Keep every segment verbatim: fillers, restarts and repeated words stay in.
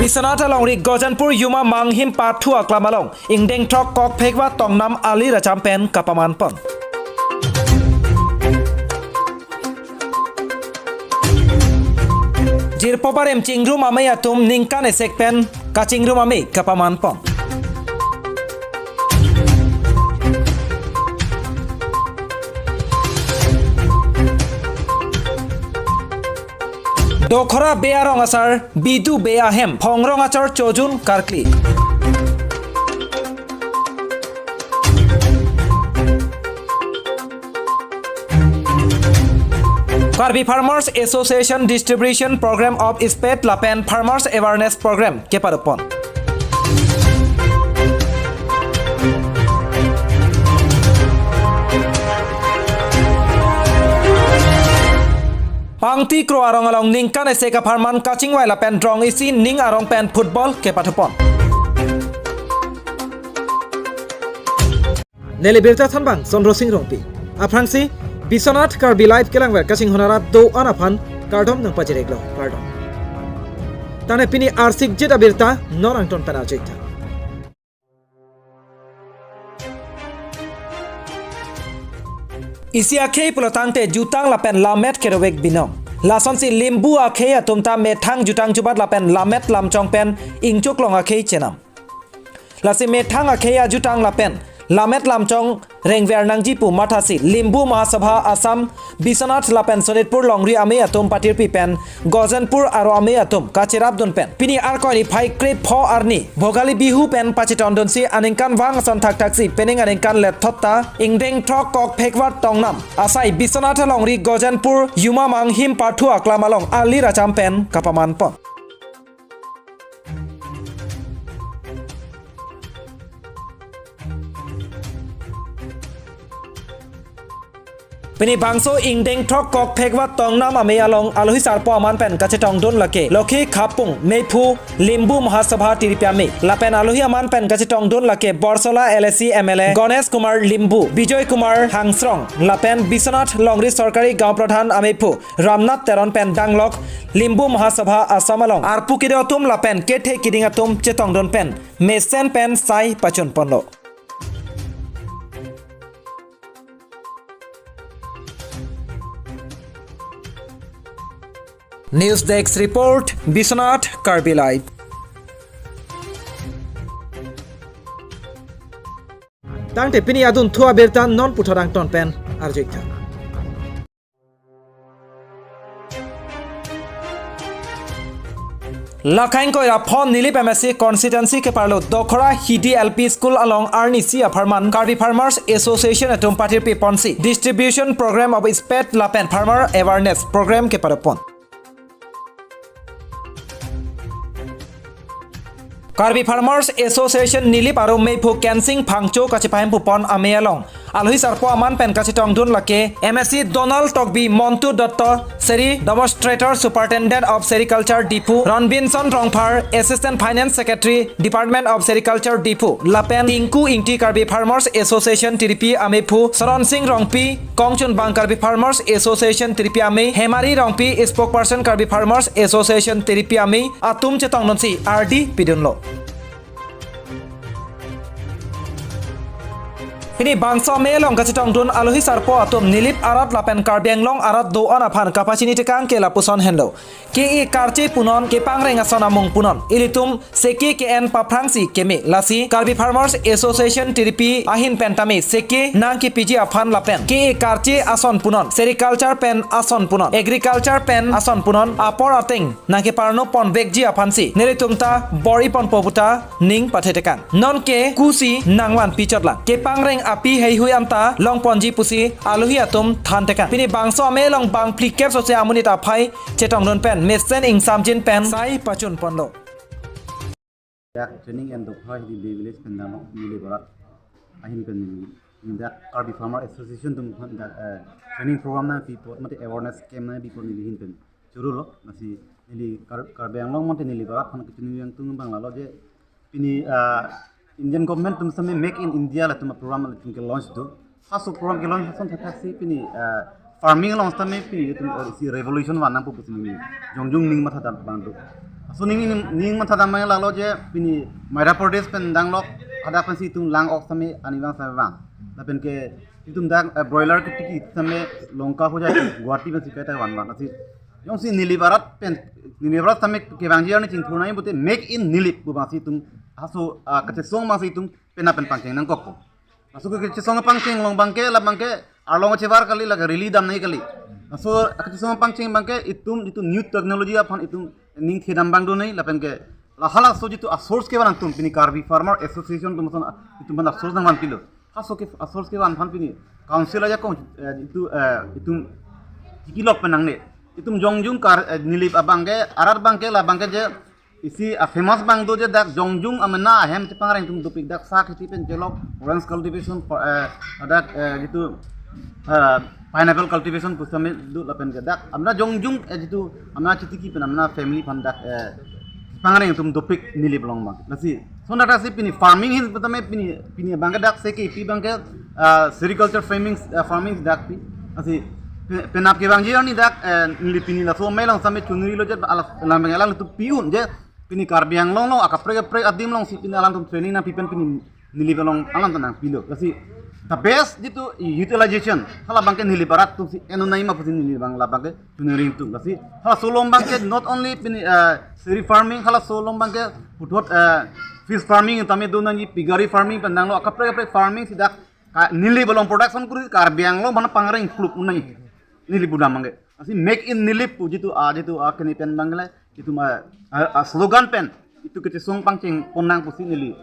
Biswanath alongri Gojanpur Yuma Manghim Pathu Aklam along ingdeng throk kokphek vat tongnam ali racham pen kapaman pon. Jirpo barim chingrum amei atum ningkan esek pen kachingrum amei kapaman pon. Dokhora Bey arong asar Bidu Bey ahem phongrong achor chojun karkli. Karbi Farmers Association Distribution Program of Spade lapen Farmers Awareness Program kepadopon. Pangti Kro arong along ningkan esek apharman kachingvai lapen rong isi ning arong pen football kepathupon. Neli birta thanbang Chandra Sing Rongpi. Aphrangsi Biswanath Karbi Live kelangver kachinghon arat do-an aphan kardom nangpajir-iklo, kardom. Tangte pini arsik jet abirta non angton pen arju-ik tha. Isi akhei pulo tangte jutang lapen lammet kedovek binong. Lasonsi limbu akhei atum ta methang jutang jubat lapen lammet lamchong pen ingchuk long akhei chenam. Lasi methang akhei ajutang lapen lammet lamchong rengver nangji pu mathasi Limbu Mahasabha Assam, Biswanath lapen Sonitpur longri amei atum patirpi pen Gojanpur aro amei atum kacherapdun pen pini Arkoi niphai krepho arni Bhogali Bihu pen pachetongdunsi aningkanvang ason thakthaksi penang aningkan lethot ta ingdeng throk kokphek vat tongnam asai Biswanath alongri Gojanpur Yuma Manghim Pathu Aklam along ali racham pen kapaman pon. Pini bangso ingdeng throk kokphek vat tongnam amei along alohi sarpo aman pen kachetongdun lake Lokhi Khapung Meiphu Limbu Mahasabha tiripi amei lapen alohi aman pen kachetongdun lake Borsola L A C M L A Ganesh Kumar Limbu, Bijoy Kumar Hangsrong lapen Biswanath longri sorkari gaon pradhan ameiphu Ramnath Teron pen danglok Limbu Mahasabha Assam along arpu kedo atum lapen kethe kiding atum chetongdun pen mesen pen sai pachun ponlo. News Desk Report, Biswanath Karbi Live. Tangte pini adunthu abirta non puthot angton pen arju-ik tha. Lakhain koira phon Nilip M A C constituency keparlo Dokhora Hidi L P School along arnisi apharman Karbi Farmers Association atum patirpi ponsi Distribution Program of Spade lapen Farmer Awareness Program kepadopon. Karbi Farmers Association Nilip aro meiphu Kensing Phangcho kachepahemphu pon amei along alohi sarpo aman pen kachetongdun lake M A C Donald Tokbi, Montu Dutta, Seri Demonstrator Superintendent of Sericulture Diphu, Ronbinson Rongphar, Assistant Finance Secretary, Department of Sericulture Diphu, lapen Tinku Ingti, Karbi Farmers Association tiripi ameiphu, Saron Sing Rongpi, Kongchunbang, Karbi Farmers Association tiripi amei, Hemari Rongpi, Spokesperson, Karbi Farmers Association tiripi amei atum chetongdunsi ardi pidunlo. Pini bangso amei along kachetongdun alohi sarpo atum Nilip arat lapen Karbi Anglong arat do-an aphan kapachini tekang ke lapuson henlo. Ke-e karche punon, kepangreng ason amung punon. Ilitum seke ke-en paphrangsi keme. Lasi Karbi Farmers Association tiripi ahin pen tame seke nangkepiji aphan lapen ke-e karche ason punon, sericulture pen ason punon, agriculture pen ason punon, apor ateng nangkeparno ponvekji aphansi nelitum ta bor-i ponpo puta ning pathe tekang. Nonke kusi nangvanpi chotlang. Kepangreng api heihui anta longponji pusi alohi atum than tekang. Pini bangso amei along bang phlikep sose amonit aphai chetongdun pen mesen ingsamjin pen sai pachun ponlo. Dak training and Dokhora Hidi Bey village pen dam neli barat ahin pen dak Karbi Farmer Association atum aphan dak, eh, training program nangpi apot mate awareness camp nangpi apot neli ahin pen churolo. Lasi neli Kar-, Karbi Anglong mate neli barat aphan kachiningri angtung abang lalo je pini, ah, Indian government atum sitame Make in India latum program latum ke launch do. Laso program ke launch ason thakthaksi pini, ah, farming along sitame pini itum, ah, isi revolution vannangpo pusi neli jongjong ning matha dam abang do. So ning ning ning matha damai lalo je pini Madhya Pradesh pen danglok hadak pensi itum lang-ok same arnivang same vang. Lapen ke itum dak, eh, broiler ketiki same Lanka ho jai Guwahati pensi kaita vanvan. Lasi jongsi Nilip arat pen, Nilip arat same kevangji arni chingthur nangji pute Make in Nilip pu abangsi itum haso, ah, kachesong abangsi itum penap pen pangcheng nangkokpo. Laso kachesong pangcheng along abangke, la abangke arlong chevar kali, lake rally dam nangji kali. Laso kachesong pangcheng abangke itum, itum new technology aphan itum ningthe dam abang do nangji lapen ke la halaso jitu a-source kevan atum pini Karbi Farmer Association atum ason itum aphan a-source nangvanpilo. Haso ke a-source kevan aphan pini council ajakong, eh, jitu, eh, itum chikilok pen nangne. Itum jongjung kar, eh, Nilip abangke, arat abangke, la abangke je isi a-famous abang do je dak jongjung amena ahem chepangreng atum dopik, dak sa kheti pen chelok, orange cultivation, pa-, eh, dak, eh, jitu, eh, pineapple cultivation pu same do lapen ke dak amena jongjung, eh, jitu amena chitiki pen amena family aphan dak, eh, chepangreng atum dopik Nilip along abang. Lasi so dak si pini farming ahin pu tame pini, pini abangke dak se ke pi abangke, ah, sericulture farming, ah, farming dak pi. Lasi pe-, penap kevangji arni dak, eh, Nilip pini laso amei along same chunri lo je alam, alam abang alanglitum pi-un je pini Karbi Anglong along akaprek kaprek adim alongsi pini alanglitum training nangpi pen pini Nilip along alanglitum nangpilo. Lasi the best jitu utilization hala abangke Nilip arat atumsi en-un nangji ma pusi Nilip abang la abangke chunri atum. Lasi halaso along abangke not only pini, eh, seri farming, halaso along abangke puthot, eh, fish farming tame do nangji, piggery farming pen danglo, akaprek kaprek farming si dak ka-, Nilip along production kuri Karbi Anglong aphan pangreng klup nangji Nilip pudam abangke. Lasi Make in Nilip pu jitu a, jitu a kene pen abangke le, jitu ma, a, a slogan pen itum kachesong pangcheng pon nang pusi neli,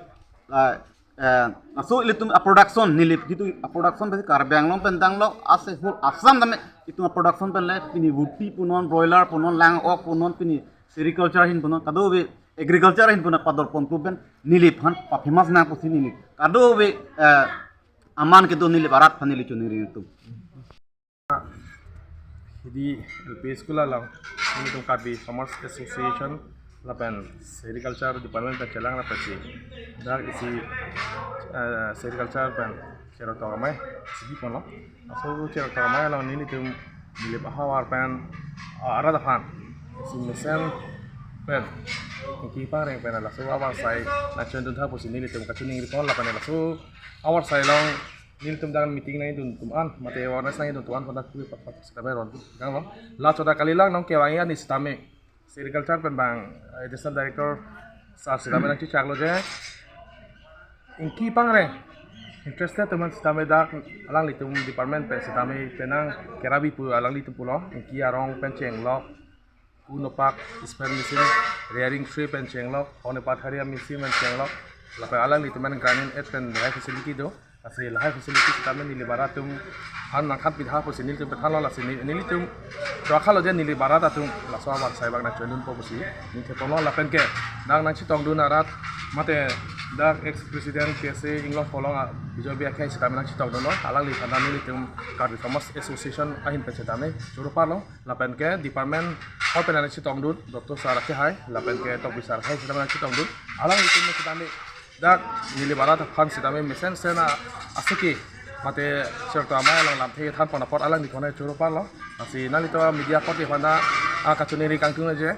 ah, eh, laso ilitum a-production Nilip jitu a-production pen Karbi Anglong pen danglo, ase whole Assam tame itum a-production pen le pini vuti punon, broiler punon, lang-ok punon, pini sericulture ahin punon, kadokave agriculture ahin punon pador pon pu pen Nilip aphan pa-famous nang pusi neli kadokave, eh, aman kedo Nilip arat aphan neli chunri atum. Hidi L P school along, nelitum Karbi Farmers Association lapen Sericulture Department pen chelang lapen si dak isi, eh, sericulture pen cherok tok amei si biponlo. Laso cherok tok amei along nelitum Nilip ahavar pen, ah, arat aphan isi mesen pen ingki pangreng pen laso avarsai nangchondun tha pusi nelitum kachiningri pon lapen laso avarsai along nelitum dak meeting nangdun atum an, mate awareness nangdun atum an pada kuri pat pat sitame ron kanglo. La chota kalilang nong kevangji arni sitame sericulture pen abang, eh, Additional Director sir sitame nangchechaklo je ingki pangreng interested atum an sitame dak alanglitum department pen sitame penang kerabi pu alanglitum pulo, ingki arong pen chenglok, un opak, spray machine, rearing tray pen chenglok, hone patharia machine pen chenglok, lapen alanglitum an grinding aid pen lahai facility do. Lasi lahai facility sitame Nilip arat atum an nangkhan pitha pusi nelitum pethanlo, lasi ne-, nelitum choklo je Nilip arat atum laso avarsai abang nangchondunpo pusi ningthe ponlo lapen ke dak nangchetongdun arat mate dak ex president K S A Inglong Folong a Bijoy Bey akhei sitame nangchetongdunlo, alangliphan nelitum Karbi Farmers Association ahin pen sitame choro parlo. Lapen ke department hall pen nangchetongdun Doctor Sir akhei, lapen ke Tokbi Sir akhei sitame nangchetongdun. Alanglitum sitame dak Nilip arat aphan sitame mesen mesen asiki mate cherok tok amei along lamthe than pon apot alanglitum choro parlo. Lasi nanglitum media apot aphan ta, ah, kachiningri kangtung je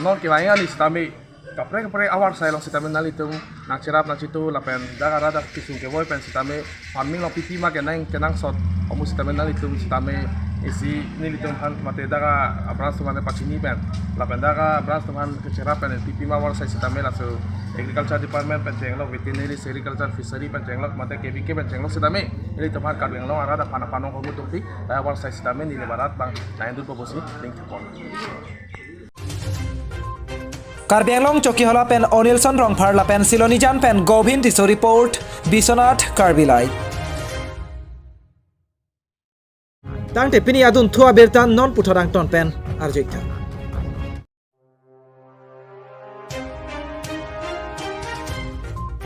non kevangji arni sitame kaprek kaprek avarsai along sitame nanglitum nangcherap nangchitu lapen dak arat dak kesung kevoi pen sitame farming along pipi ma kenang kenangsot amu sitame nanglitum sitame isi nelitum aphan mate dak a-branch atum aphan pachini pen lapen dak a-branch atum aphan kecherap pen pipi ma avarsai sitame laso agriculture department pen chenglok, veterinary, sericulture, fishery pen chenglok mate K V K pen chenglok sitame nelitum aphan Karbi Anglong arat aphan aphan nong homu tungpi dak avarsai sitame Nilip arat abang nangdunpo pusi ningthe pon. Karbi Anglong Chokihola pen Onilson Rongphar lapen Silonijan pen Govin Tisso report, Biswanath Karbi Live. Tangte pini adunthu abirta non puthot angton pen arju-ik tha.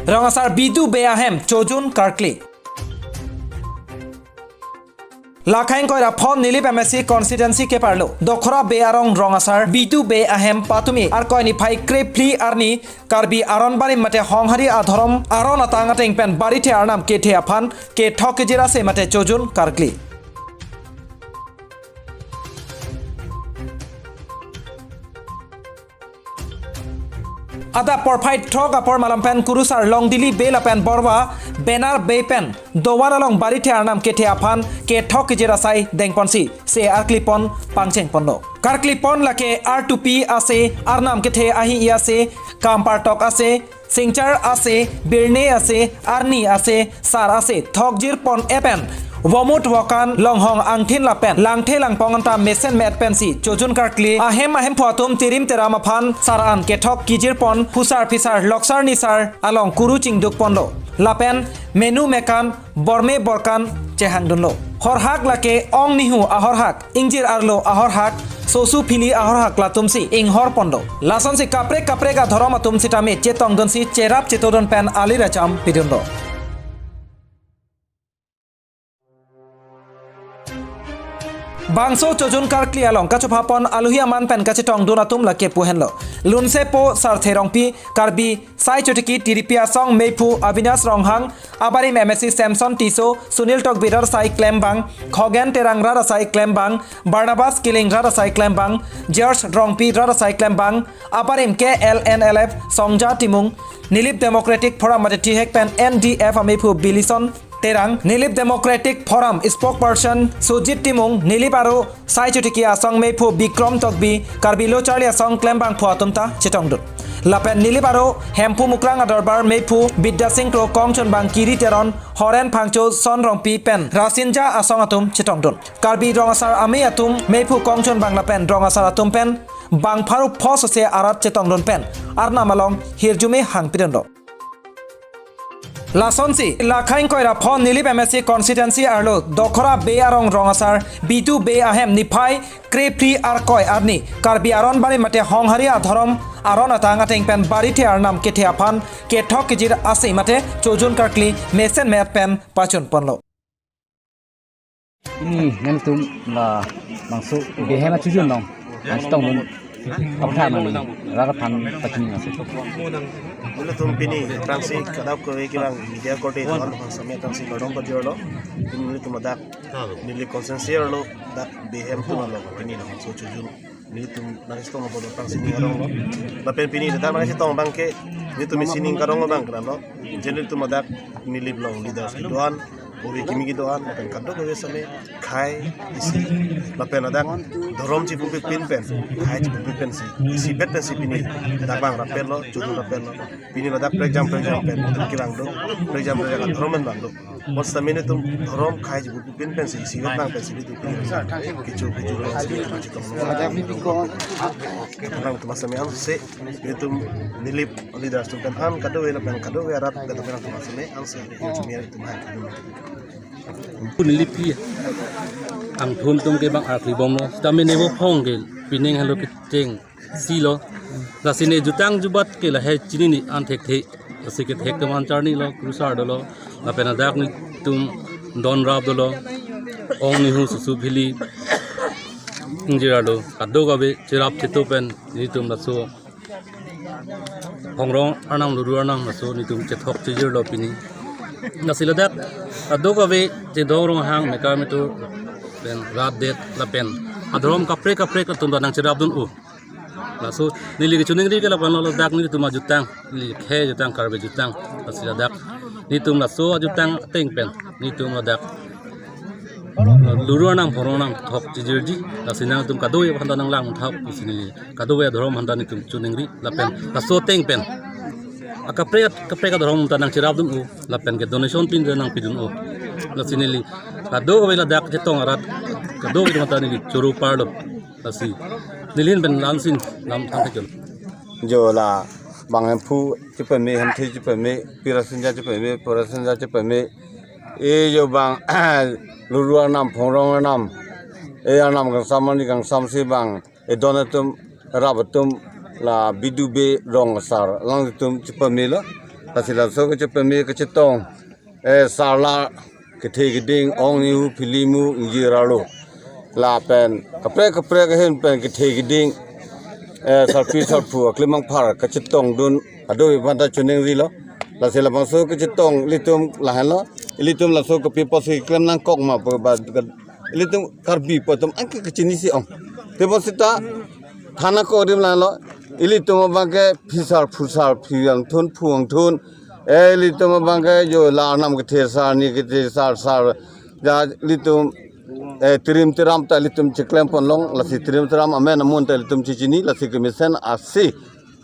Rong asar Bidu Bey ahem chojun karkli. Lakhang koira phon Nilip M A C constituency keparlo Dokhora Bey arong rong asar Bidu Bey ahem patumi Arkoi niphai krephli arni Karbi aron barim mate Honghari adhorom aron atang ateng pen barithe arnam kethe aphan kethok kejir ase mate chojun karkli. Adap porphai throk apor malom pen kurusar Longdili Bey lapen Borwa Benar Bey pen dovan along barithe arnam kethe aphan kethok kejir asai dengponsi se arklipon pangchengponlo. Karklipon lake artupi ase, arnam kethe ahi-i ase, kam partok ase, singchar ase, birne ase, arni ase, sar ase, thokjirpon-et pen vomut vokan longhong angthin lapen langthe langpong anta mesen me-et pensi chojun karkli ahem ahemphu atum tirim teram aphan sar an kethok kejirpon phusar phisar loksar nisar along kuru chingdukponlo. Lapen menu mekan borme borkan chehangdunlo. Horhak lake ong nihu ahorhak, ingjir arlo ahorhak, sosu phili ahorhak latumsi inghorponlo. Lasonsi kaprek kaprek adhorom atum sitame chetongdunsi cherap chetodun pen aliracham pidunlo. Bangso chojun karkli along kachophapon alohi aman pen kachetongdun atum lake pu henlo. Lunsepo Sarthe Rongpi, Karbi Sai Chotiki T D P asong meiphu Avinash Ronghang, abarim M A C Samson Tisso, Sunil Tokbi rat asai klembang, Khogen Terang rat asai klembang, Barnabas Killing rat asai klembang, George Rongpi rat asai klembang, abarim K L N L F Songja Timung, Nilip Democratic Forum mate thihek pen N D F ameiphu Bilison Terang, Nilip Democratic Forum spokesperson Sujit Timung, Nilip aro Sai Chotiki asong meiphu Bikrom Tokbi, Karbi Lo Charli Asong klembangphu atum ta chetongdun. Lapen Nilip aro Hemphu Mukrang adorbar meiphu Bidya Sing Kro, kongchunbang Kiri Teron, Horen Phangcho, Son Rongpi pen Rasinja asong atum chetongdun. Karbi rong asar amei atum meiphu kongchunbang lapen rong asar atum pen bang pharo phos ase arat chetongdun pen arnam along hirjume hangpidunlo. Lasonsi la khaing koira pho Nilip M A C constituency arlo Dokhora Bey arong rong asar Bidu Bey ahem niphai krephli Arkoi arni Karbi aron bari mate Honghari adhorom aron atang ateng pen barithe arnam kethe aphan kethok kejir ase mate chojun karkli mesen me-et pen pachunponlo. Pini nelitum labangso Behem achojun along nangchetongdun aphan nangli rat aphan pachini nangsi. Nelitum pini tangsi kadokave kevang media korte don bang sami tangsi kardom pajirlo. Pini nelitum ladak Nilip constituency arlo dak Behem atum along pini labangso chojun nelitum nangchetong abang tangsi ning aronglo. Lapen pini ladak nangchetong abangke nelitum isi ning karong abang kralo. Je nelitum ladak Nilip along leaders kedo-an, ove kimi kedo-an, lapen kadokave sami khei isi. Lapen ladak dhorom chipupipin pen, khei chipupipin si, isipet pensi pini ladak bang rapetlo, chojun rapetlo. Pini ladak prekjam prekjam pen nelitum kevang do, prekjam prekjam dhorom pen vang do. Bonsita nelitum dhorom khei chipupipin pensi isipet nang pensi nelitum pini kecho kecho pensi nelitum chetong. Nangtum sami ansi nelitum Nilip leaders atum pen an kadokave lapen kadokave arat pen nangtum sami ansi nelitum hai. Pu Nilip pi angthun atum ke bang arklibomlo. Sitame ne vo phong ke pining halo kecheng silo. Lasi ne jutang jubat ke lahai chinine an thekthe. Lasi kethek atum an charnilo, kurusar dolo. Lapen ladak nelitum don rap dolo. Ong nihu sosu phili ingjir arlo kadokave cherap cheto pen nelitum laso Phongrong arnam, Luru arnam laso nelitum chethok chejirlo pini. Lasi ladak kadokave chedong ronghang mekar metur pen rat det lapen adhorom kaprek kaprek atum ta nangcherapdun-o. Laso neli kechoningri ke lapulo, ladak nelitum ajutang, neli khei ajutang, Karbi ajutang. Lasi ladak nelitum laso ajutang ateng pen nelitum ladak Luru arnam, Phongrong arnam thok chejirji. Lasi nangtum kadokave aphan ta nanglang thap pusi neli kadokave adhorom aphan ta nelitum choningri lapen laso ateng pen akaprek kaprek adhorom ta nangcherapdun-o lapen ke donation pin ta nangpidun-o. Lasi neli kadokave ladak chetong arat kadokave atum ta neli choro parlo. Lasi neli ahin pen la-ansi lam thang thek. Jo labang Hemphu chepame, Hemthe chepame, Pi Rasinja chepame, Pu Rasinja chepame. E jo bang Luru arnam, Phongrong arnam, e arnam kangsam arni kangsam si bang e don atum, rap atum, la Bidu Bey rong asar alangtum chepamelo. Lasi laso kechepame kechetong, e sarla kethe keding, ong nihu phili mu ingjir arlo. Lapen kaprek kaprek ahin pen kethe keding, e sarpi sarpo aklimang phar kachetongdun kadokave aphan ta choningrilo. Lasi labangso kechetong ilitum lahenlo. Ilitum laso kopi pusi klem nangkok ma pu ba, ilitum Karbi pu atum anke kachinisi ong. Tebonsita than ako adim lahenlo. Ilitum abangke phisar phusar, phi angthun phu angthun. Eh, ilitum abangke jo la arnam kethe sar, ni kethe sar sar. Ja ilitum, eh, tirim tiram ta ilitum cheklem pon long, lasi tirim tiram amen amun ta ilitum chechini, lasi kemesen asi.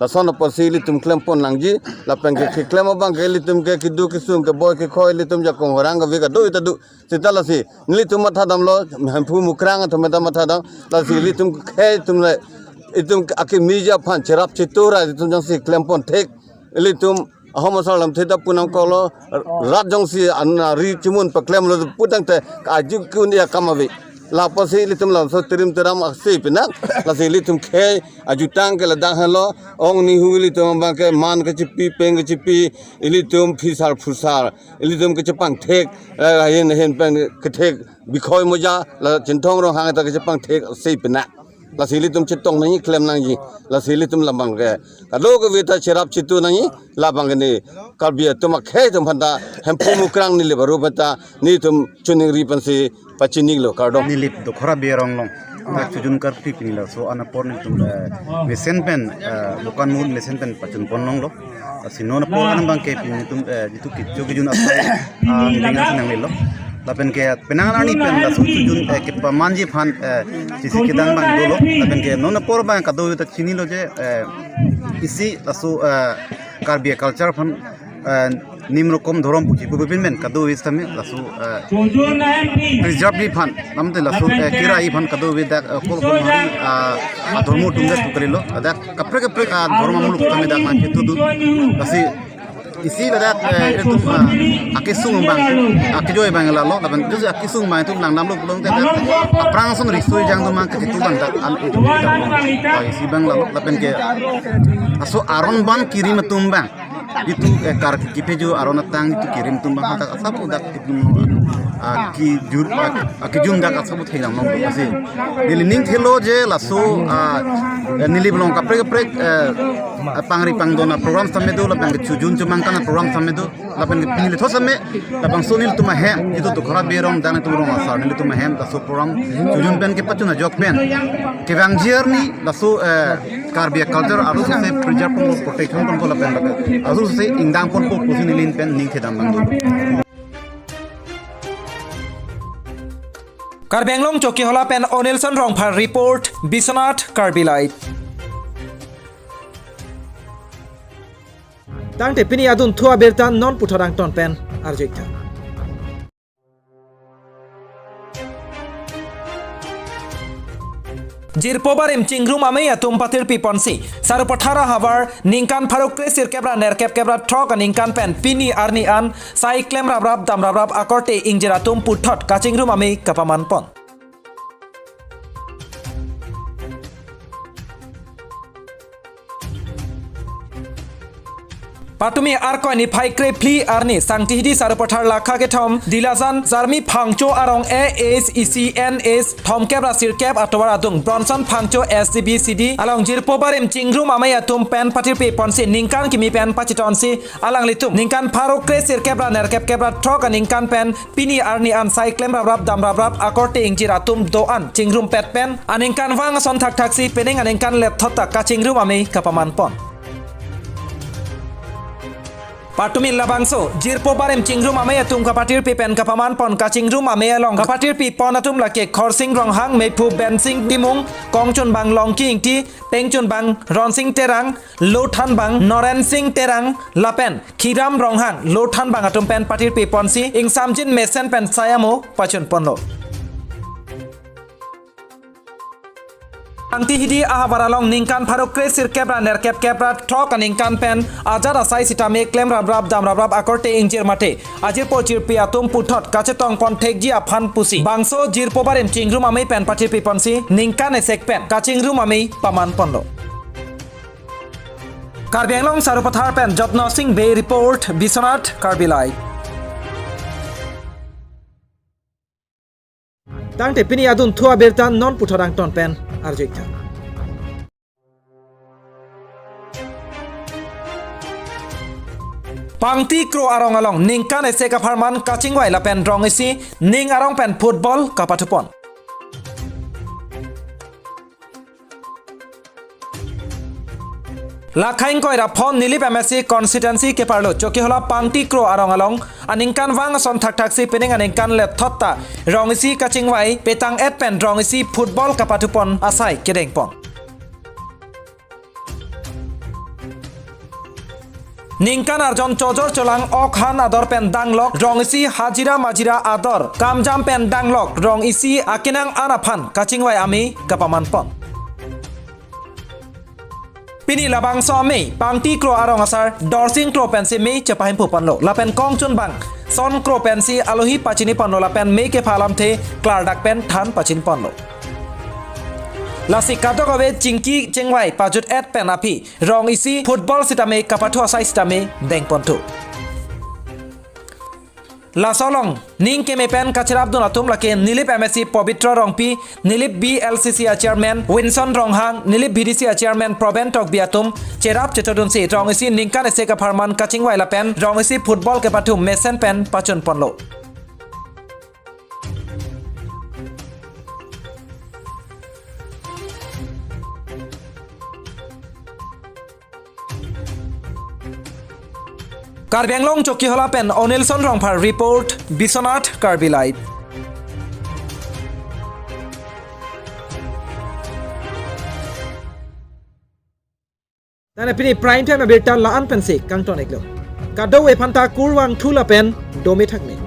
Lason apotsi ilitum klem pon nangji, lapen ke keklem abangke ilitum ke keduk kesung keboi kekhoi ilitum jakong horang kave kado ita do. Seta lasi, nelitum mathadamlo, Hemphu Mukrang atum ta mathadam, lasi ilitum khei atum le, itum akimi aphan cherap chetu ra, itum jongsi klem pon thek, ilitum ahom asar lamthe ta pu nangkoklo, rat jongsi an ari chimun paklemlo pu tangte, aju kun ya kam ave. Lapotsi ilitum lamso tirim tiram asi pinak, lasi ilitum khei, ajutang ke ladak henlo, ong nihu ilitum abangke man kechepi, peng kechepi, ilitum phisar phusar, ilitum kechepang thek, eh, hin, hin pen kethek, bikhoi moja, la Chinthong Ronghang ta kechepang thek, si pena. Lasi ilitum chetong nangji, klem nangji, lasi ilitum labang ke. Kado kave ta cherap chetu nangji, labang ke ne, Karbi atum akhei atum aphan ta, Hemphu Mukrang neli baru aphan ta, nelitum choningri pensi, pachinilo kardom. Neli Dokhora Abe arong along, ah, chojun karpi pini laso an apor nelitum, eh, mesen pen, eh, dukan mul mesen pen pachun pon longlo. Lasi non apor an abangke pini nelitum, eh, jitu kecho kejun asai, ah, neli nang nanglelo. Lapen ke penang arni pen laso chojun, eh, kepamanji aphan, eh, sisi kedang abang dolo. Lapen ke non apor abang kado ta chinilo je, eh, isi laso, eh, Karbi culture aphan, eh, nim rokom dhorom puji pu pin pen kado vis tame laso, eh, preserve ji aphan, namte laso, eh, kira ji aphan kado vis dak, eh, kol kol hari, ah, adhormo atum dak tu kalilo, dak kaprek kaprek, ah, dhorom amuluk tame dak nangchetu do. Lasi isi ladak, eh, itum, ah, akesung abang, akejoi abang lalo, lapen jose akesung abang itum nangdamlo pulote dak, aphrang ason riso ejang atum abang kechetu abang dak an itum dak, ah, isi abang lalo, lapen ke aso aron ban kirim atum abang. Itum, eh, Karbi kephejo aron atang itum kirim atum abang dak asap dak itum, ah, kejun, ah, kejun dak asap thek dam long asi. Neli ning thelo je laso, ah, eh, neli belong kaprek kaprek, eh, pangri pangdon a-program tame do, lapen ke chojun chomangkan a-program tame do, lapen ke neli thos tame, labangso nelitum ahem, itum Dokhora Abe arong, dan itum rong asar, nelitum ahem, laso program, chojun pen kepachun ajok pen. Kevangji arni, laso, eh, Karbi culture, aru se preserve ponpo, protection ponpo lapen lapen. Aru se ingdang ponpo pusi neli pen ning thedam abang do. Karbi Anglong Chokihola pen Onilson Rongphar report, Biswanath Karbi Live. Tangte pini adunthu abirta non puthot angton pen arju-ik tha. Jirpo barim chingrum amei atum patirpi ponsi, Sarupathar ahavar ningkan pharo kre sirkep ra nerkep kep ra throk aningkan pen pini arni an sai klem raprap dam raprap akorte ingjir atum puthot kachingrum amei kapaman pon. Patumi Arkoi niphai krephli arni Sangtihidi Sarupathar lakha kethom Dilajan Jarmi Phangcho arong A S E C N S thomkep ra sirkep atovar adung Bronson Phangcho S D B C D along jirpo barim chingrum amei atum pen patirpi ponsi ningkan kimi pen pachitonsi alanglitum ningkan pharo kre sirkep ra nerkep kep ra throk aningkan pen pini arni an sai klem raprap dam raprap akorte ingjir atum do-an chingrumpet pen aningkanvang ason thakthaksi penang aningkan lethot ta kachingrum amei kapaman pon. Patumi labangso jirpo barim chingrum amei atum kapatirpi pen kapaman pon kachingrum amei along kapatirpi pon atum lake Khorsing Ronghang, Meiphu Bensing Timung, Kongchunbang Longki Ingti, Pengchunbang Ronsing Terang, Lothanbang Norensing Terang lapen Khiram Ronghang, Lothanbang atum pen patirpi ponsi ingsamjin mesen pen sai amo pachun ponlo. Sangtihidi ahavar along ningkan pharo kre sirkep ra nerkep kep ra throk aningkan pen ajat asai sitame klem raprap dam raprap akorte ingjir mate ajirpo jirpi atum puthot kachetong pon thekji aphan pusi bangso jirpo barim chingrum amei pen patirpi ponsi ningkan esek pen kachingrum amei paman ponlo. Karbi Anglong Sarupathar pen Jotno Sing Bey report, Biswanath Karbi Live. Tangte pini adunthu abirta non puthot angton pen arju-ik tha. Pangti Kro arong along ningkan esek apharman kachingvai lapen rong isi ning arong pen football kapathu pon. Lakhaing koira phon Nilip M A C constituency keparlo Chokihola Pangti Kro arong along aningkanvang ason thakthaksi pining aningkan lethot ta rong isi kachingvai petang-et pen rong isi football kapathu pon asai kedeng pon. Ningkan arjon chojor cholang ok han ador pen danglok rong isi hajira majira ador kamjam pen danglok rong isi akenang an aphan kachingvai ame kapaman pon. Pini labangso ame Pangti Kro arong asar Dorsing Kro pensi me chepahemphu ponlo lapen kongchunbang Son Kro pensi alohi pachini ponlo lapen me kepha alamthe klardak pen than pachini ponlo. Lasi kadokave chingki chingvai pajut-et pen aphi rong isi football sitame kapathu asai sitame deng ponthu. Laso along ning keme pen kacherapdun atum lake Nilip M A C Pobitra Rongpi, Nilip B L C C a chairman Winson Ronghang, Nilip B D C a chairman Proben Tokbi atum cherap chechodunsi rong isi ningkan isi kapharman kachingvai lapen rong isi football kepathu mesen pen pachun ponlo. Karbi Anglong Chokihola pen Onilson Rongphar report, Biswanath Karbi Live. Tane pini prime time abirta la-an pensi kangton-iklo. Kadokave aphanta kurvangthu lapen dome thakme.